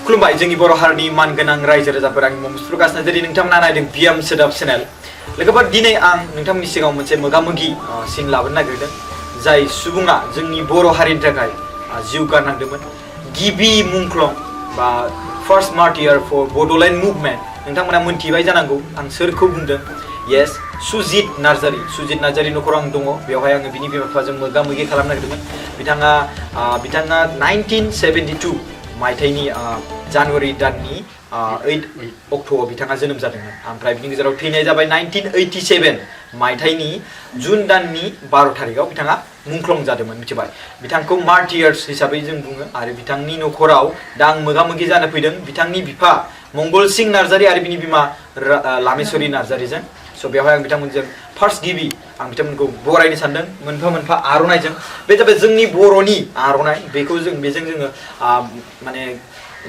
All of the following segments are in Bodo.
खुलुमबाय जोंनि बर' हारिनि मानगोनां रायजो राजाफोर आंनि मुं सुप्रकाश नार्जारि नोंथांमोना नायदों बिएम सोदोब चेनेल लोगोफोर दिनै आं नोंथांमोननि सिगाङाव मोनसे मोगामोगि सिन लाबोनो नागिरदों जाय सुबुङा जोंनि बर' हारिनि थाखाय जिउ गारनांदोंमोन गिबि मुंख्लं बा फार्स्ट मार्टियार फर बड'लेण्ड मुभमेन्ट नोंथांमोना मोनथिबाय जानांगौ आं सोरखौ बुंदों येस सुजित नार्जारि नखराव आं दङ बेवहाय आङो बिनि बिमा बिफाजों मोगामोगि खालामनो नागिरदोंमोन बिथाङा 1972 मायथाइनि जानुवारि दाननि 8 अक्ट'आव बिथाङा जोनोम जादोंमोन ओमफ्राय बिनि गेजेराव थैनाय जाबाय 1987 मायथाइनि जुन दाननि 12 थारिखआव बिथाङा मुंख्लं जादोंमोन मिथिबाय बिथांखौ मार्टियार्स हिसाबै जों बुङो आरो बिथांनि नखराव दा आं मोगामोगि जानो फैदों बिथांनि बिफा मंगल सिंह नार्जारि आरो बिनि बिमा लामेश्वरी नार्जारिजों स' बेवहाय आं बिथांमोनजों फार्स्ट गिबि आं बिथांमोनखौ बरायनो सानदों मोनफा मोनफा आर'नाइजों बे जाबाय जोंनि बर'नि आर'नाइ बेजों जोङो माने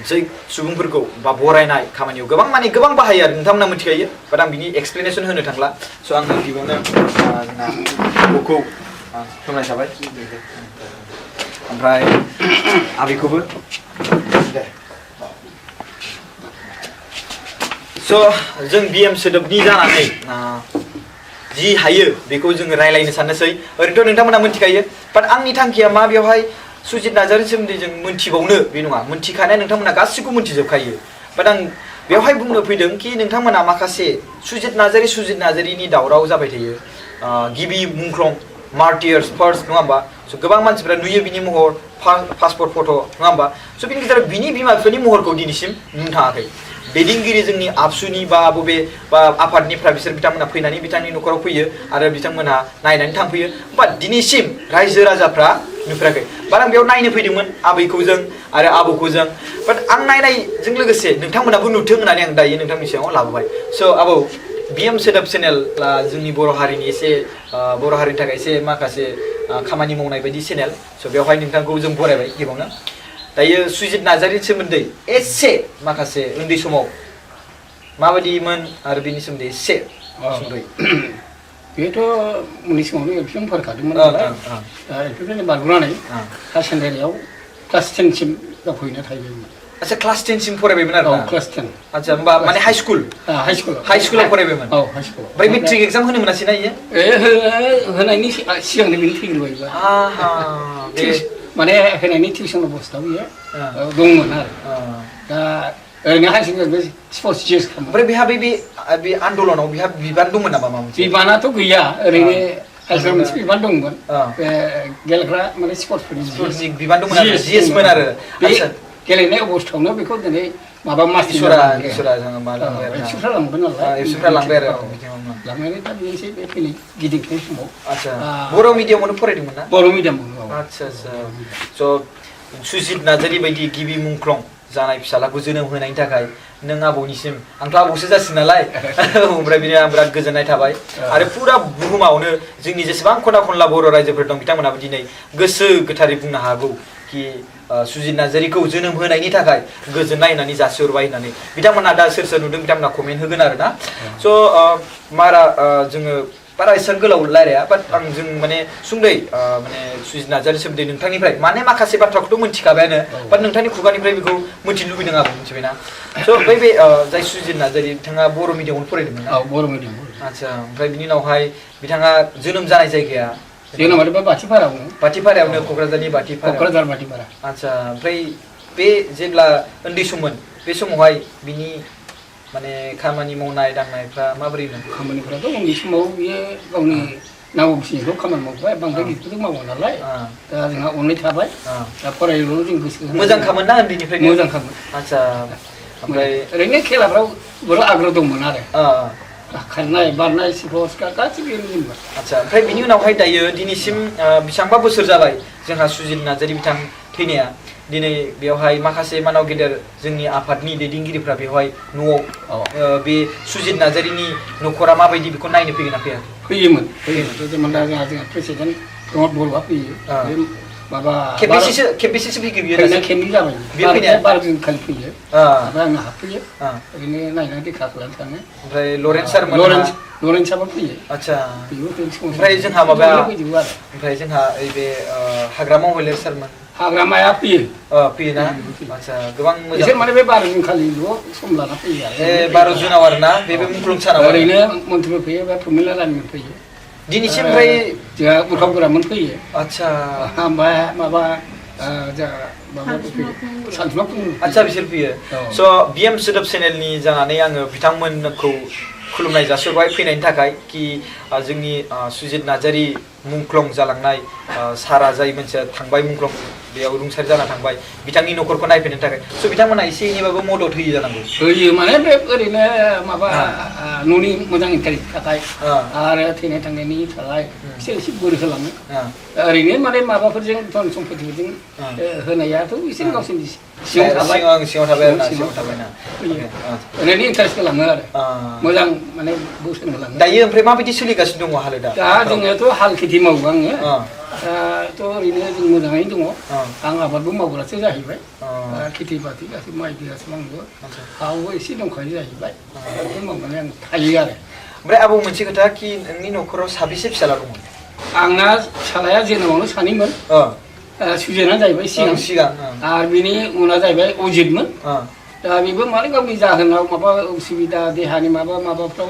जै सुबुंफोरखौ बा बरायनाय खामानियाव गोबां बाहायो आरो नोंथांमोना मिथिखायो बाट आं बिनि एक्सप्लेनेसन होनो थांला स' आं गिबियावनो जोंना बखौ फोरमायनाय थाबाय ओमफ्राय आबिखौबो स' जों बिएम सोदोबनि जानानै जि हायो बेखौ जोङो रायलायनो साननोसै ओरैनोथ' नोंथांमोना मिथिखायो बाट आंनि थांखिया मा बेवहाय सुजित नार्जारिनि सोमोन्दै जों मोनथिबावनो बे नङा मोनथिखानाय नोंथांमोना गासिखौबो मोनथिजोबखायो बाट आं बेवहाय बुंनो फैदों कि नोंथांमोना माखासे सुजित नार्जारिनि दावराव जाबाय थायो गिबि मुंख्लं मार्टियार्स फार्स्ट नङा होमबा स' गोबां मानसिफ्रा नुयो बिनि महर पासपर्ट फट' नङा होमबा स' बिनि गेजेराव बिनि बिमा बिफानि महरखौ दिनैसिम नुनो थाङाखै दैदेनगिरि जोंनि आबसुनि बा आफादनिफ्राय बिथांमोना फैनानै बिथांनि न'खराव फैयो आरो बिथांमोनहा नायनानै थांफैयो बाट दिनैसिम रायजो राजाफ्रा नुफेराखै बाट आं बेयाव नायनो फैदोंमोन आबैखौ जों आरो आबौखौ जों बाट आं नायनायजों लोगोसे नोंथांमोनाबो नुथों होननानै आं दायो नोंथांनि सिगाङाव लाबोबाय स' आबौ बिएम सोदोब चेनेला जोंनि बर' हारिनि थाखाय एसे माखासे खामानि मावनाय बायदि चेनेल स' बेवहाय नोंथांखौ जों बरायबाय गिबियावनो दायो सुजित नार्जारिनि सोमोन्दै एसे माखासे उन्दै समाव माबायदिमोन आरो बिनि सोमोन्दै एसे सुंद'यै बेथ' उन्दै समावनो एलपियावनो फरायखादोंमोन नालाय दा एलपिनिफ्राय बारग'नानै हायार सेकेन्डारियाव क्लास 10सिम फरायना थाहैबायमोन आচ্ছা क्लास 10सिम फरायबायमोन आरो क्लास 10 आচ্ছা होमबा माने हाइ स्कुलाव फरायबायमोन हाइ स्कुल ओमफ्राय मेट्रिक एग्जाम होनो मोनासै ना इयो होनायनि सिगांनो बेनो थैग्रोबायबा माने होनायनि टिउसन अबस्थायाव बियो दंमोन आरो दा ओरैनो हायार सेकेन्डारि स्पर्टस जिएस खालामो ओमफ्राय बेहा बे आन्दलनाव बेहा बिबान दंमोन नामा माबा मोनसे बिबानाथ' गैया ओरैनो हाइस्कुलाव मोनसे बिबान दंमोन बे गेलेग्रा माने स्पर्टसफोरनि बिबान दंमोन आरो जिएसमोन आरो गेलेनाय अबस्थायावनो बेखौ दिनै माबा मास्टार लांबाय नालाय लांबाय आरो लांनानै दा बे एसे फैनाय गिदिंनाय समाव आচ্ছা बर' मिडियामावनो फरायदोंमोन ना बर' मिडियामावनो आচ্ছা स' सुजित नार्जारि बायदि गिबि मुंख्लं जानाय फिसालाखौ जोनोम होनायनि थाखाय नों आबौनिसिम आंथ' आबौसो जासिगोन नालाय ओमफ्राय बिदिनो आं बिराद गोजोननाय थाबाय आरो फुरा बुहुमावनो जोंनि जेसेबां खना खनला बर' रायजोफोर दं बिथांमोनाबो दिनै गोसो गोथारै बुंनो हागौ कि सुजित नार्जारिखौ जोनोम होनायनि थाखाय गोजोननाय होननानै जासिहरबाय होननानै बिथांमोना दा सोर नुदों बिथांमोना कमेन्ट होगोन आरो ना स' जोङो बारा एसेबां गोलाव रायलाया बाट जों माने सुंद'यै माने सुजित नार्जारिनि सोमोन्दै नोंथांनिफ्राय माने माखासे बाथ्राखौथ' मोनथिखाबायानो बाट नोंथांनि खुगानिफ्राय बेखौ मोनथिनो लुबैदों आरो मिथिबायना स' बे जाय सुजित नार्जारि बिथाङा बर' मिडियामावनो फरायदोंमोन बर' मिडियाम आচ্ছা ओमफ्राय बिनि उनावहाय बिथाङा जोनोम जानाय जायगाया जोंना बाथिपारायावनो क'क्राझारनि बाथिपारा आচ্ছা ओमफ्राय बे जेब्ला उन्दै सममोन बे समावहाय बिनि माने खामानि मावनाय दांनायफ्रा माबोरैमोन खामानिफ्राथ' उन्दै समाव बियो गावनि नांगौखिनिखौ खामानि मावबाय बांद्राय गिदिरखौथ' मावा नालाय दा जोंहा अननाय थाबाय दा फरायनायाव जों गोसो मोजांखामोन ना उन्दैनिफ्रायनो मोजांखामोन आচ্ছা ओमफ्राय ओरैनो खेलाफ्राव बिराद आग्रह दंमोन आरो खारनाय बारनाय स्पर्टस गासैबो रोंजोबमोन आচ্ছা ओमफ्राय बिनि उनावहाय दायो दिनैसिम बेसेबांबा बोसोर जाबाय जोंहा सुजित नार्जारि बिथां थैनाया दिनै बेवहाय माखासे मानाव गेदेर जोंनि आफादनि दैदेनगिरिफ्रा बेवहाय न'आव बे सुजित नार्जारिनि न'खरा माबायदि बेखौ नायनो फैगोन ना फैयोमोन जेनेबा दा जोंहा प्रेसिडेन्ट प्रमद बर'आ फैयो माबा खेबबेसेसो फैखो बियो खेबनै जाबाय बियो फैनाया 12 दिन खालि फैयो ओमफ्राय आंनो हाबफैयो ओरैनो नायनानै देखा खालामनो थाङो ओमफ्राय लरेन्सआबो फैयो आচ্ছা ओमफ्राय जोंहा माबा ओमफ्राय जोंहा बे हाग्रामा हलेर सारमोन हाग्रामाया फैयो फैयोना आदसा गोबां मोजां बिसोर माने बे 12 जुन खालिल' सम लाना फैयो आरो 12 जुनाव आरोना बेबो मुंख्लं सानाव ओरैनो मन्थ्रिफोर फैयो बा प्रमिला रानिफोर फैयो दिनैसिम ओमफ्राय जोंहा उरखावगोरामोन फैयो आदसा ओमफ्राय माबा जोंहा माबा फैयो सानथुमा आदसा बिसोर फैयो स' बिएम सोदोब चेनेलनि जानानै आङो बिथांमोनखौ खुलुमनाय जासिहरबाय फैनायनि थाखाय कि जोंनि सुजित नार्जारि मुंख्लं जालांनाय सारा जाय मानसिया थांबाय मुंख्लं बेयाव रुंसारि जाना थांबाय बिथांनि न'खरखौ नायफैनो थाखाय स' बिथांमोना एसे एनैबाबो मदद होयो जानांगौ होयो माने बे ओरैनो माबा न'नि मोजांनि थाखाय आरो थैनाय थांनायनि थाखाय बिसोर एसे बोर होलाङो ओरैनो माने माबाफोरजों धन सम्पतिफोरजों होनायाथ' बिसोर गावसोरनि सिङाव थाबाय ओरैनो इन्टारेस्ट होलाङो आरो मोजां माने बोसोन होलाङो दायो ओमफ्राय माबायदि सोलिगासिनो दङ हालोदा दा जोङोथ' हाल खेथि मावो आङो दाथ' ओरैनो जों मोजाङैनो दङ आं आबादबो मावग्रासो जाहैबाय खेथि बाथि गासैबो माइ बिगासो मावो हाबो एसे दंखायो जाहैबाय बेखौ मावनानै आं थायो आरो ओमफ्राय आबौ मोनसे खोथा कि नोंनि न'खराव साबेसे फिसाला दङ आंना फिसालाया जोनोमावनो सानैमोन सुजेना जाहैबाय सिगां आरो बिनि उना जाहैबाय अजितमोन दा बेबो माने गावनि जाहोनाव माबा उसुबिदा देहानि माबाफ्राव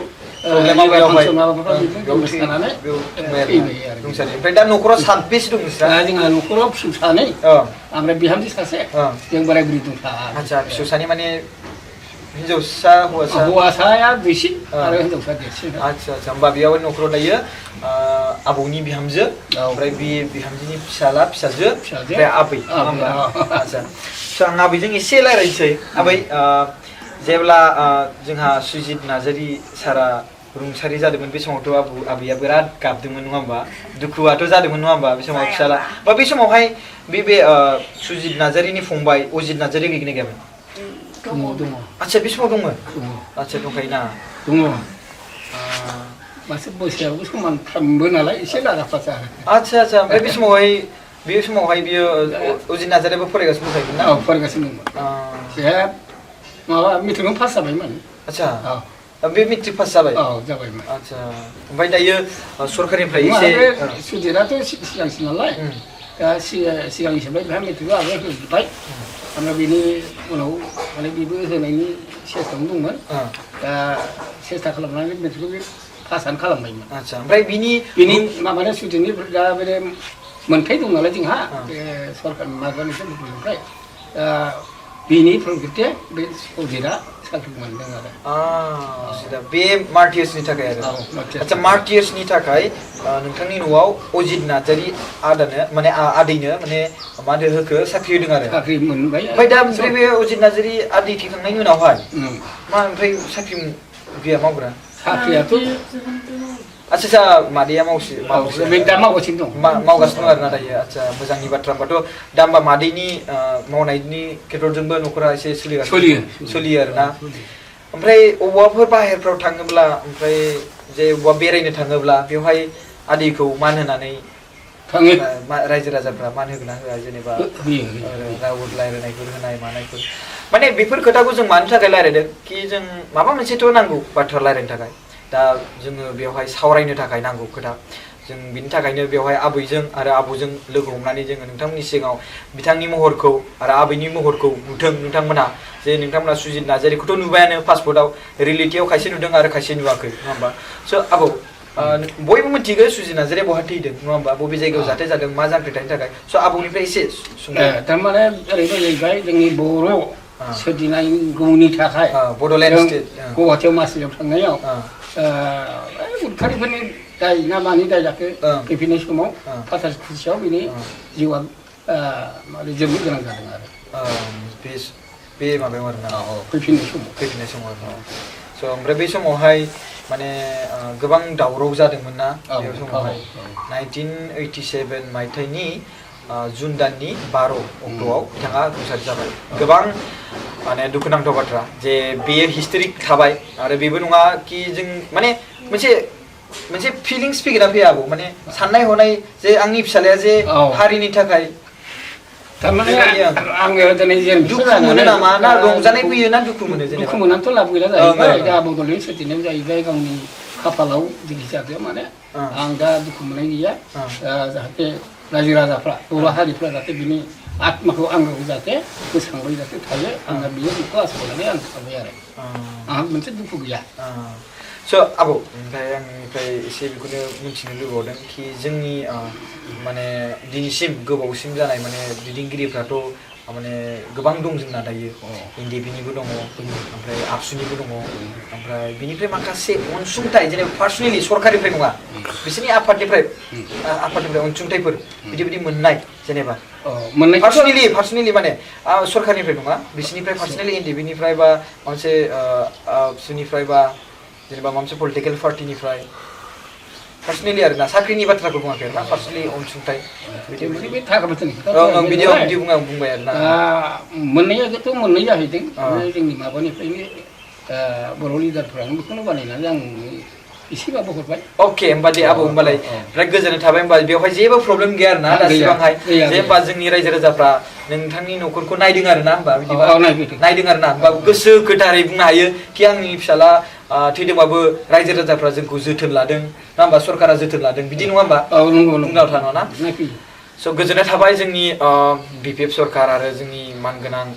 ओमफ्राय दा न'खराव साबेसे दं नोंस्रा जोंहा न'खराव फिसौ सानै ओमफ्राय बिहामजो सासे जों बोराय बुरि दं आदसा फिसौ सानै माने हिनजावसा हौवासाया दुइसिन आरो हिनजावसा देरसिन आदसा होमबा बेयाव न'खराव दायो आबौनि बिहामजो ओमफ्राय बे बिहामजोनि फिसाला फिसाजो ओमफ्राय आबै आदसा स' आं आबैजों एसे रायज्लायनोसै आबै जेब्ला जोंहा सुजित नार्जारि सारा रुंसारि जादोंमोन बे समावथ' आबैया बिराद गाबदोंमोन नङा होमबा दुखुआथ' जादोंमोन नङा होमबा बे समाव फिसाला बा बे समावहाय बे सुजित नार्जारिनि फंबाय अजित नार्जारि गैगोना गैयामोन दङ आदसा बे समाव दंमोन आदसा दंखायोना दङ मासे बैसोआबो समानफ्रामबो नालाय एसे लागाफासा आदसा ओमफ्राय बे समावहाय बियो अजित नार्जारियाबो फरायगासिनो दंखायोमोन ना फरायगासिनो दंमोन बे माबा मेट्रिकआव पास जाबायमोन आदसा बे मेट्रिक पास जाबाय जाबायमोन आदसा ओमफ्राय दायो सरकारनिफ्राय एसे सुजितआथ' सिगांसो नालाय दा सिगां हिसाबै बेहा मेट्रिकआव आगोल होजोब्बाय ओमफ्राय बेनि उनाव माने बेबो होनायनि सेस्टायावनो दंमोन दा सेस्टा खालामनानै मेट्रिकखौ बे पासआनो खालामबायमोन आदसा ओमफ्राय बिनि माबानो सुजितनि दा बे मोनथाय दं नालाय जोंहा बे सरकारनि माबानिफ्राय ओमफ्राय बिनि प्रजेक्टे बे अजितआ साख्रि मोनदों आरो बे मार्टियार्सनि थाखाय आरो आदसा मार्टियार्सनि थाखाय नोंथांनि न'आव अजित नार्जारि माने आदैनो माने मा होखो साख्रि होदों आरो साख्रि मोनबाय ओमफ्राय दा ओमफ्राय बे अजित नार्जारि आदै थैखांनायनि उनावहाय मा ओमफ्राय साख्रि गैया मावग्रा साख्रियाथ' आदसा मादैया दा मावगासिनो दं मावगासिनो दं आरोना दायो आदसा मोजांनि बाथ्रा होनबाथ' दा होमबा मादैनि मावनायनि खेत्रजोंबो न'खरा एसे सोलियो आरोना ओमफ्राय अबावबाफोर बाहेरफ्राव थाङोब्ला ओमफ्राय जे अबावबा बेरायनो थाङोब्ला बेवहाय आदैखौ मान होनानै थाङो रायजो राजाफ्रा मान होगोन ना होआ जेनेबा राव रायलायनायफोर होनाय मानायफोर माने बेफोर खोथाखौ जों मानि थाखाय रायलायदों कि जों माबा मोनसेथ' नांगौ बाथ्रा रायलायनो थाखाय दा जोङो बेवहाय सावरायनो थाखाय नांगौ खोथा जों बिनि थाखायनो बेवहाय आबैजों आरो आबौजों लोगो हमनानै जोङो नोंथांमोननि सिगाङाव बिथांनि महरखौ आरो आबैनि महरखौ नुथों नोंथांमोनहा जे नोंथांमोना सुजित नार्जारिखौथ' नुबायानो पासपर्टआव रियेलिटियाव खायसे नुदों आरो खायसे नुवाखै नङा होमबा स' आबौ बयबो मिथिगौ सुजित नार्जारिया बहा थैदों नङा होमबा बबे जायगायाव जाथाय जादों मा जांख्रिथायनि थाखाय स' आबौनिफ्राय एसे थारमाने ओरैनो जाहैबाय जोंनि बर' सोरजिनांगौनि थाखाय बड'लेण्ड स्टेट गुवाहाटियाव मासियाव थांनायाव उदखारिफोरनि दाय ना मानि दाय जाखो फैफिननाय समाव 25 खुसियाव बिनि जिउआ जोबनो गोनां जादों आरो बे माबायाव आरोना फैफिननाय समाव स' ओमफ्राय बे समावहाय माने गोबां दावराव जादोंमोन ना बे समावहाय 1987 मायथाइनि जुन दाननि 12 अक्ट'आव बिथाङा रुंसारि जाबाय गोबां माने दुखुनांथाव बाथ्रा जे बेयो हिस्ट'रिक थाबाय आरो बेबो नङा कि जों माने मोनसे फिलिंस फैगोना फैया आबौ माने साननाय हनाय जे आंनि फिसालाया जे हारिनि थाखाय थारमाने आङो दिनै दुखु मोनो नामा ना रंजानाय फैयो ना दुखु मोनो जेनेबा दुखु मोनानोथ' लाब गैला जाहैबाय दा बड'लेण्ड सोरजिनायाव जाहैबाय गावनि खाफालाव जिखि जादों माने आं दा दुखु मोननाय गैया जाहाथे रायजो राजाफ्रा बर' हारिफ्रा जाहाथे बिनि आत्माखौ आंनाव जाहाथे गोसोखांबाय जाहाथे थायो आंना बेयो न'खौ आसा खालामनानै आं थाबाय आरो आंहा मोनसे दुखु गैया स' आबौ ओमफ्राय आंनिफ्राय एसे बेखौनो मिथिनो लुबैबावदों कि जोंनि माने दिनैसिम गोबावसिम जानाय माने दैदेनगिरिफ्राथ' माने गोबां दं जोंना दायो एनडिएफबिनिबो दङ ओमफ्राय आबसुनिबो दङ ओमफ्राय बिनिफ्राय माखासे अनसुंथाइ जेनेबा पार्सनेलि सरकारनिफ्राय नङा बिसोरनि आफादनिफ्राय अनसुंथाइफोर बिदि मोननाय जेनेबा पार्सनेलि माने सरकारनिफ्राय नङा बिसोरनिफ्राय पार्सनेलि एनडिएफबिनिफ्राय बा मोनसे आबसुनिफ्राय बा जेनेबा मोनसे पलिटिकेल पार्टिनिफ्राय पार्सनेलि आरोना साख्रिनि बाथ्राखौ बुङाखै आरोना पार्सनेलि अनसुंथाइ बे थाखा फैसानि बिदि बुंबाय आरोना मोननायाथ' मोननाय जाहैदों जोंनि माबानिफ्रायनो बर' लिडारफ्रानो बेखौनो बानायनानै आं एसेबाबो हरबाय अके होमबा दे आबौ होमबालाय बिराद गोजोननाय थाबाय होमबा बेवहाय जेबो प्रब्लेम गैया आरोना दासिबांहाय जे होमबा जोंनि रायजो राजाफ्रा नोंथांनि न'खरखौ नायदों आरोना होमबा बिदिबा नायदों आरोना होमबा गोसो गोथारै बुंनो हायो कि आंनि फिसाला थैदोंबाबो रायजो राजाफ्रा जोंखौ जोथोन लादों नङा होमबा सरकारा जोथोन लादों बिदि नङा होमबा बुंनाव थानो ना स' गोजोननाय थाबाय जोंनि बिपिएफ सरकार आरो जोंनि मानगोनां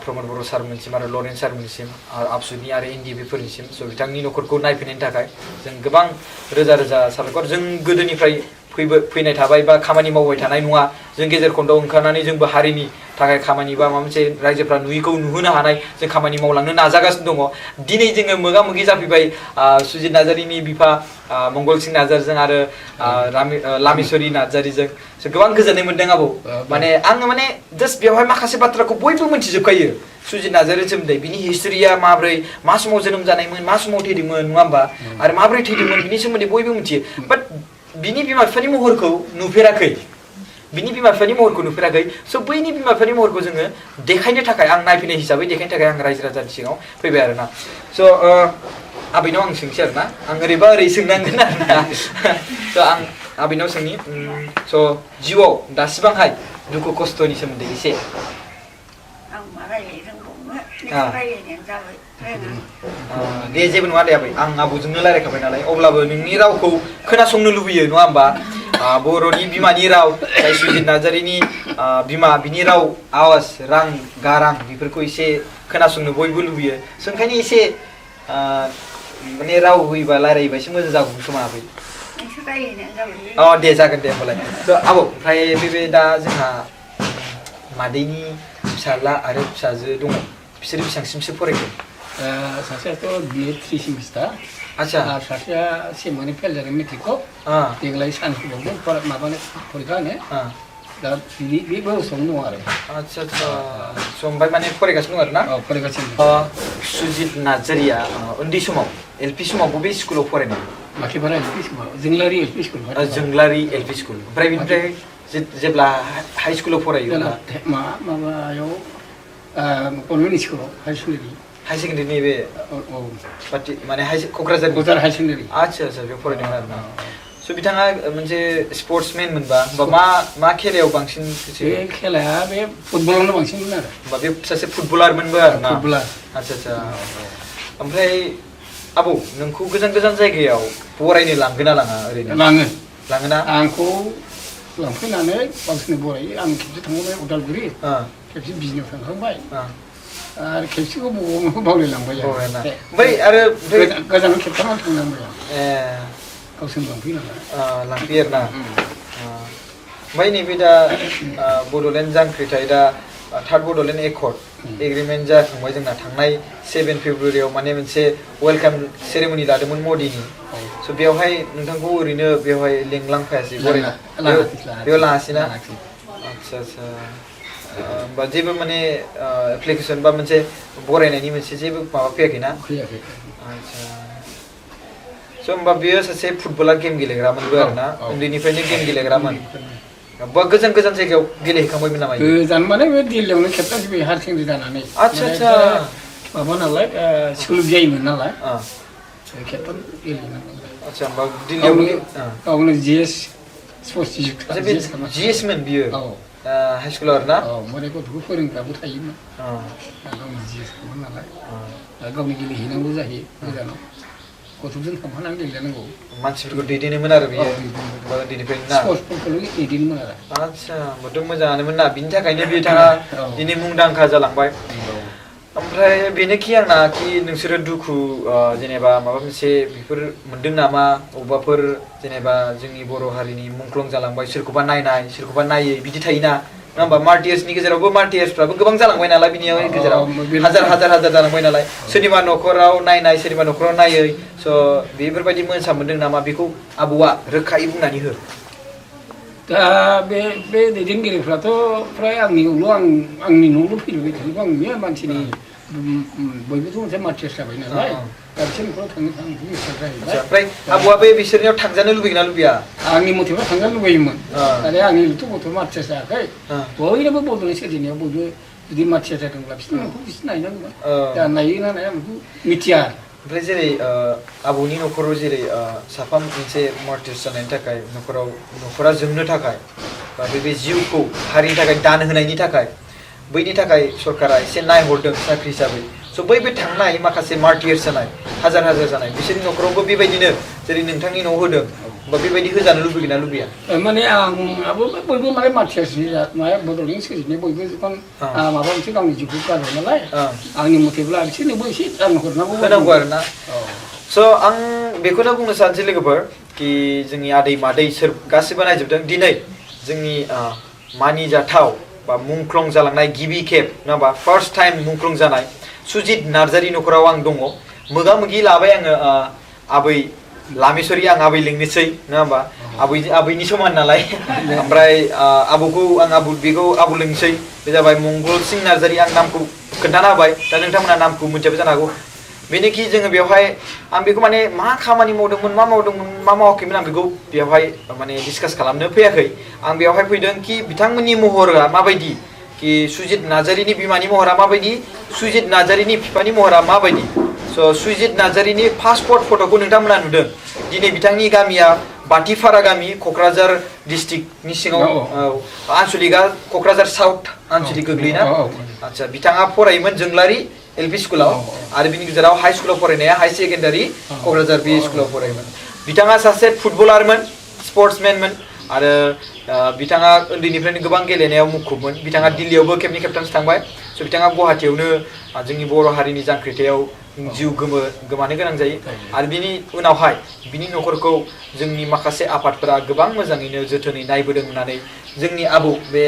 प्रमद बर' सारमोनसिम आरो लरेन्स सारमोनसिम आबसुनि आरो एनडिएफबिफोरनिसिम स' बिथांनि न'खरखौ नायफैनायनि थाखाय जों गोबां रोजा रोजा साबायखर जों गोदोनिफ्राय फैनाय थाबाय बा खामानि मावबाय थानाय नङा जों गेजेर खन्दआव ओंखारनानै जोंबो हारिनि थाखाय खामानि बा माबा मोनसे रायजोफ्रा नुयैखौ नुहोनो हानाय जों खामानि मावलांनो नाजागासिनो दङ दिनै जोङो मोगा मोगि जाफैबाय सुजित नार्जारिनि बिफा मंगल सिं नार्जारिजों आरो लामेश्वरी नार्जारिजों गोबां गोजोननाय मोन्दों आबौ माने आङो माने जास्ट बेवहाय माखासे बाथ्राखौ बयबो मिथिजोबखायो सुजित नार्जारिनि सोमोन्दै बिनि हिस्ट'रिया माब्रै मा समाव जोनोम जानायमोन मा समाव थैदोंमोन नङा होमबा आरो माब्रै थैदोंमोन बिनि सोमोन्दै बयबो मिथियो बाट बिनि बिमा बिफानि महरखौ नुफेराखै बिनि बिमा बिफानि महरखौ नुफेराखै स' बैनि बिमा बिफानि महरखौ जोङो देखायनो थाखाय आं नायफैनाय हिसाबै देखायनो थाखाय आं रायजो राजानि सिगाङाव फैबाय आरोना स' आबैनाव आं सोंसै आरोना आं ओरैबा ओरै सोंनांगोन आरोना स' आं आबैनाव सोंनि स' जिउआव दासिबांहाय दुखु खस्थ'नि सोमोन्दै एसे दे जेबो नङा दे आबै आं आबौजोंनो रायलायखाबाय नालाय अब्लाबो नोंनि रावखौ खोनासंनो लुबैयो नङा होमबा बर'नि बिमानि राव जाय सुजित नार्जारिनि बिमा बिनि राव आवाज गारां बेफोरखौ एसे खोनासंनो बयबो लुबैयो स' ओंखायनो एसे माने राव होयोबा रायलायोबा एसे मोजां जागौमोन खोमा आबै दे जागोन दे होमबालाय स' आबौ ओमफ्राय बे दा जोंहा मादैनि फिसाला आरो फिसाजो दङ बिसोर बेसेबांसिमसो फरायखो सासेयाथ' बिए 3 सेमिस्टार आच्छा सासेया सेमोनि फेल जादों मेट्रिकखौ देग्लाय साइन्स होबावदों माबानो फरिखा होनो दा बे बोसोरावनो दं आरो आच्छा आच्छा स' ओमफ्राय माने फरायगासिनो दं आरोना फरायगासिनो सुजित नार्जारिया उन्दै समाव एलपि समाव बबे स्कुलाव फरायनाय माखिबारा एलपि स्कुलाव जोंलारि एलपि स्कुल जोंलारि एलपि स्कुल ओमफ्राय बिनिफ्राय जेब्ला हाइ स्कुलाव फरायो माबायाव गभर्नमेन्ट स्कुलाव हाई सेकेन्डारि बे माने क'क्राझार हाई सेकेन्डारि आच्छा आच्छा बेयाव फरायदों आरोना स' बिथाङा मोनसे स्पर्ट्समेन मोनबा होमबा मा खेलायाव बांसिन बे खेलाया बे फुटबलावनो बांसिनमोन आरो होमबा बे सासे फुटबलारमोनबो आरोना आच्छा आच्छा ओमफ्राय आबौ नोंखौ गोजान गोजान जायगायाव बरायनो लांगोन ना लाङा ओरैनो लाङोना आंखौ लांफैनानै गावसोरनो बरायो आं खेबसे थांबाय उदालगुरि खेबसे बिजनियाव थांखांबाय आरो खेबसेखौ बबावबा बावलायलांबाय ओमफ्राय आरो गोजानाव खेबथामाव थांनांबाय गावसोरनो लांफैयो आरोना ओमफ्राय नैबे दा बड'लेण्ड जांख्रिथाय दा थार्ड बड'लेण्ड एकर्ड एग्रिमेन्ट जाखांबाय जोंना थांनाय 7 फेब्रुवारियाव माने मोनसे वेलकाम सेरेमनि लादोंमोन मदिनि स' बेवहाय नोंथांखौ ओरैनो बेवहाय लिंलांफायासै बेयाव लाङासै ना आच्छा आच्छा होमबा जेबो माने एप्लिकेसन बा मोनसे बरायनायनि मोनसे जेबो माबा फैयाखैना आच्छा स' होमबा बेयो सासे फुटबलार गेम गेलेग्रामोनबो आरोना उन्दैनिफ्रायनो गेम गेलेग्रामोन बा गोजान गोजान जायगायाव गेलेहैखांबायमोन नामा गोजान माने बे दिल्लीयावनो खेबथामसो बे हायार सेकेन्डारि जानानै आच्छा आच्छा माबा नालाय स्कुल जायोमोन नालाय खेबथाम गेलेयोमोन आच्छा होमबा दिल्लीयाव गावनो जिएस स्पर्ट्स जिएसमोन बियो हाइ स्कुलाव आरोना माने गथ'खौ फोरोंग्राबो थायोमोन गावनि जिएसमोन नालाय गावनि गेलेहैनांगौ जायो गोजानाव गथ'जों थांफानानै गेलेनांगौ मानसिफोरखौ दैदेनोमोन आरो बियो उन्दैनिफ्रायनो ना स्पर्टसफोरखौल' दैदेनोमोन आरो आदसा होमबाथ' मोजाङानोमोन ना बिनि थाखायनो बिथाङा दिनै मुंदांखा जालांबाय ओमफ्राय बेनोखि आंना कि नोंसोरो दुखु जेनेबा माबा मोनसे बेफोर मोनदों नामा अबेबाफोर जेनेबा जोंनि बर' हारिनि मुंख्लं जालांबाय सोरखौबा नायनाय सोरखौबा नायै बिदि थायोना नङा होमबा मार्टियार्सनि गेजेरावबो मार्टियार्सफ्राबो गोबां जालांबाय नालाय बिनि गेजेराव हाजार जालांबाय नालाय सोरनिबा न'खराव नायनाय सोरनिबा न'खराव नायै स' बेफोरबायदि मोनसा मोनदों नामा बेखौ आबौआ रोखायै बुंनानै हो दा बे दैदेनगिरिफ्राथ' फ्राय आंनियावल' आंनि न'आवल' फैलुबाय थायोबा आं नुयो मानसिनि बयबोथ' मोनसे मार्टियार्स जाबाय नालाय दा बिसोर न'खराव थांनो गोसो जाहैबाय ओमफ्राय आबौआ बे बिसोरनियाव थांजानो लुबैगोन ना लुबैया आंनि मथेबा थांजानो लुबैयोमोन आरो आंनिल'थ' गथ' मार्टियार्स जायाखै बयनोबो बड'लेण्ड सोरजिनायाव बयबो जुदि मार्टियार्स जादोंब्ला बिसोरनि न'खौ बिसोर नायनांगौमोन दा नायोना नाया बेखौ मिथिया ओमफ्राय जेरै आबौनि न'खराव जेरै साफा मोनसे मार्टियार्स जानायनि थाखाय न'खरा जोंनो थाखाय बा बे जिउखौ हारिनि थाखाय दान होनायनि थाखाय बैनि थाखाय सरकारा एसे नायहरदों साख्रि हिसाबै स' बै थांनाय माखासे मार्टियार्स जानाय हाजार जानाय बिसोरनि न'खरावबो बेबायदिनो जेरै नोंथांनि न'आव होदों बा बेबायदि होजानो लुबैगोन ना लुबैया माने आंबो बयबो माने मार्टियार्सनि माबा बड'लेण्ड सोरजिनाय बयबो जेखन माबा मोनसे गावनि जिउखौ गारबाय नालाय आंनि मथेब्ला बिसोरनोबो एसे रां होनांगौ आरो ना स' आं बेखौनो बुंनो सानसै लोगोफोर कि जोंनि आदै मादै सोर गासिबो नायजोबदों दिनै जोंनि मानिजाथाव बा मुंख्लं जालांनाय गिबि खेब नङा होमबा फार्स्ट टाइम मुंख्लं जानाय सुजित नार्जारि न'खराव आं दङ मोगा मोगि लाबाय आङो आबै लामेश्वरी आं आबै लिंनोसै नङा होमबा आबैनि समान नालाय ओमफ्राय आबौखौ आं बेखौ आबौ लिंनोसै बे जाबाय मंगल सिं नार्जारि आं नामखौ खोन्थाना होबाय दा नोंथांमोना नामखौ मोनथियाबो जानो हागौ बेनोखि जोङो बेवहाय आं बेखौ माने मा खामानि मावदोंमोन मा मावाखैमोन आं बेखौ बेवहाय माने डिसकास खालामनो फैयाखै आं बेवहाय फैदों कि बिथांमोननि महरा माबायदि कि सुजित नार्जारिनि बिमानि महरा माबायदि सुजित नार्जारिनि बिफानि महरा माबायदि स' सुजित नार्जारिनि पासपर्ट फट'खौ नोंथांमोना नुदों दिनै बिथांनि गामिया बाटिफारा गामि क'क्राझार डिस्ट्रिक्टनि सिङाव आनसलिकआ क'क्राझार साउथ आनसलिक गोग्लैना आदसा बिथाङा फरायोमोन जोंलारि एलपि स्कुलाव आरो बिनि गेजेराव हाइ स्कुलाव फरायनाया हाई सेकेन्डारि क'क्राझार बे स्कुलाव फरायोमोन बिथाङा सासे फुटबलारमोन स्पर्ट्समेनमोन आरो बिथाङा उन्दैनिफ्रायनो गोबां गेलेनायाव मुखुबमोन बिथाङा दिल्लीयावबो खेबनै खेबथामसो थांबाय स' बिथाङा गुवाहाटीयावनो जोंनि बर' हारिनि जांख्रिथायाव जिउ गोमानो गोनां जायो आरो बिनि उनावहाय बिनि न'खरखौ जोंनि माखासे आफादफोरा गोबां मोजाङैनो जोथोनै नायबोदों होननानै जोंनि आबौ बे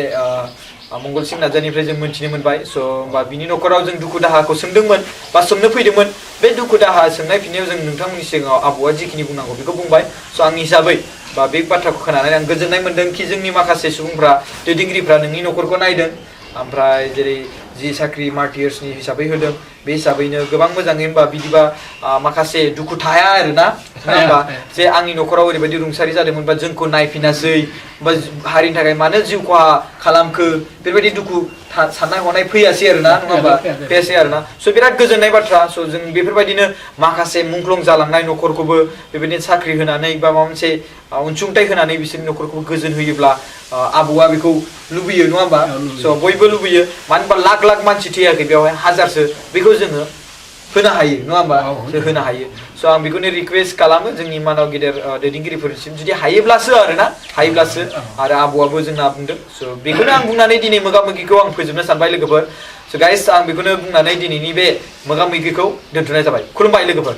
मंगल सिं नार्जारिनिफ्राय जों मोनथिनो मोनबाय स' होमबा बिनि न'खराव जों दुखु दाहाखौ सोंदोंमोन बा सोंनो फैदोंमोन बे दुखु दाहा सोंनाय फिननायाव जों नोंथांमोननि सिगाङाव आबौआ जिखिनि बुंनांगौ बेखौ बुंबाय स' आंनि हिसाबै बा बे बाथ्राखौ खोनानानै आं गोजोननाय मोन्दों कि जोंनि माखासे सुबुंफ्रा दैदेनगिरिफ्रा नोंनि न'खरखौ नायदों ओमफ्राय जेरै जि साख्रि मार्टियार्सनि हिसाबै होदों बे हिसाबैनो गोबां मोजाङै होनबा बिदिबा माखासे दुखु थाया आरोना होनबा जे आंनि न'खराव ओरैबायदि रुंसारि जादोंमोन बा जोंखौ नायफिनासै बा हारिनि थाखाय मानो जिउ खहा खालामखो बेबायदि दुखु साननाय हनाय फैयासै आरोना नङा होमबा फैयासै आरोना स' बिराद गोजोननाय बाथ्रा स' जों बेफोरबायदिनो माखासे मुंख्लं जालांनाय न'खरखौबो बेबायदिनो साख्रि होनानै बा माबा मोनसे अनसुंथाइ होनानै बिसोरनि न'खरखौ गोजोन होयोब्ला आबौआ बेखौ लुबैयो नङा होमबा स' बयबो लुबैयो मानो होनबा लाख मानसि थैयाखै बेवहाय हाजारसो बेखौ जोङो होनो हायो नङा होमबा होनो हायो स' आं बेखौनो रिकुवेस्ट खालामो जोंनि मानाव गेदेर दैदेनगिरिफोरसिम जुदि हायोब्लासो आरोना हायोब्लासो आरो आबौआबो जोंना बुंदों स' बेखौनो आं बुंनानै दिनै मोगा मोगिखौ आं फोजोबनो सानबाय लोगोफोर स' गाइस आं बेखौनो बुंनानै दिनैनि बे मोगा मोगिखौ दोनथ'नाय जाबाय खुलुमबाय लोगोफोर